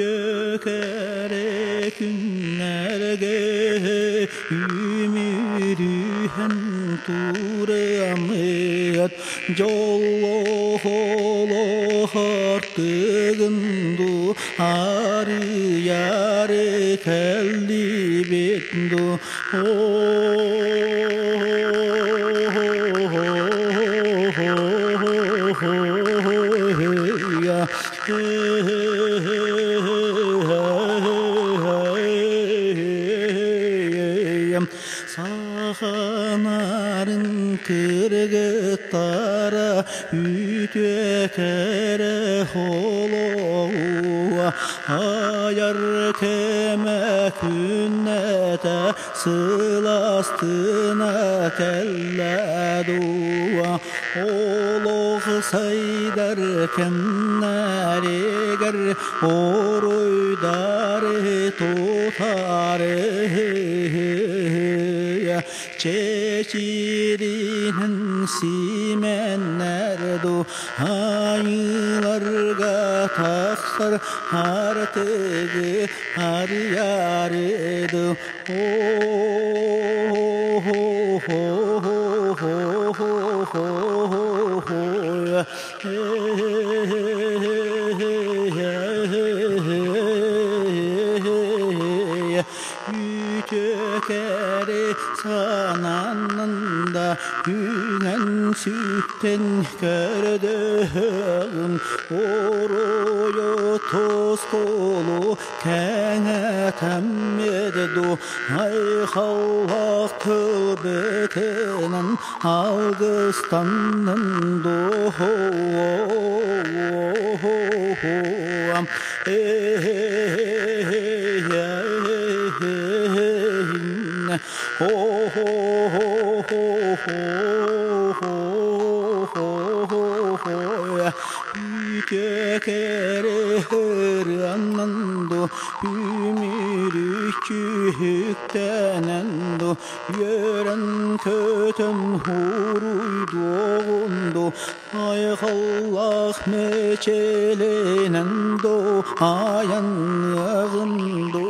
Үтүөкэрэ күннэргэ үмүрүһэн турамыат дьоллоох артыгын ду арыйары кэллибит ду Саханарын кыргыттара үтүөкэрэ холоуа айар кэмэ күннэтэ сыластына кэллэ дуа олох сайдар кэмнэригэр оруйдары тутары чэчиринэн симэннэр ду айыыларга тахсар артыгы арыйары ду Үтүөкэри сананнын да үҥэн сүктэн көрдөһөҕүн оруйу тускулу кэҥэтэммит ду айхаллаах тылбытынан алгыстаннын ду Үтөкэрэ үмүрүчүһүктэнэн ду үөрэн-көтөн уруйдуоҕун ду айхаллаах мечелинэн ду айанныаҕын ду.